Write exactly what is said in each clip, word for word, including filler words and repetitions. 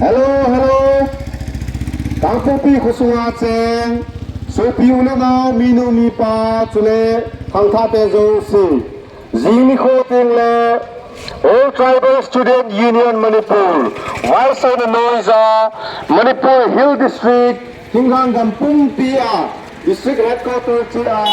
Hello, hello. Kangpokpi khosunga cheng sopi u le nao, minu mipa, chule khangthahte jouse, jing nikho tengle All Tribal Student Union Manipur, Vaisona noija, Manipur Hill District, Thinglhang gam pumpi a District Headquarter chea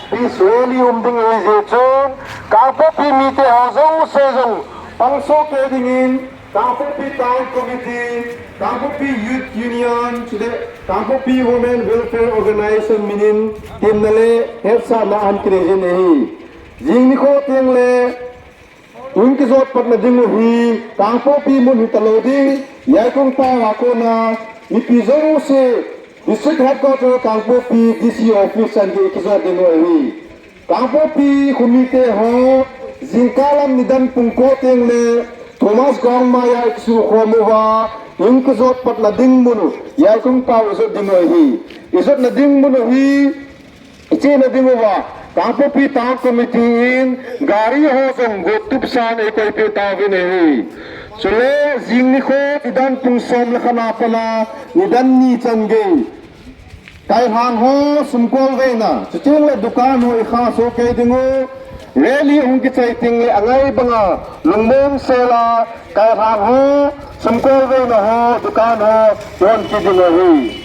peace rally um ding ahi jeh chun, Kangpokpi mite ho jouse jong pang sohkei dingin, Kangpokpi Town Committee, Kangpokpi Youth Union, chule Kangpokpi Women Welfare Organization minin temna le hetsahna ahin kinei jin ahi. Jing nikho tengle hung kijot patna ding u hi Kangpokpi mun hitalou ding, Yaikong pao a kona mipi jouse District Headquarter Kangpokpi D C Office chan gei kijot ding u ahi. Kangpokpi khomite ho, jingkah lam nidan pung ko tengle Thomas Ground maiya ikisukhom uva, hung kijot patna ding mun u Yaikong pao ijot ding u ahi. Ijotna ding mun u hi ichena ding uva Kangpokpi Town Committee in gari ho jong gotup san eikoipeh tauvin ahi. Chule jing nikho nidan pung som le khat a pat a nidan ni chan gei Kailhang ho sumkolveina, chutengle dukan ho ikha sohkei ding u, rally hung kichai tengle angai banga lungmong sela Kailhang ho sumkolveina ho dukan ho ihon kit ding u ahi.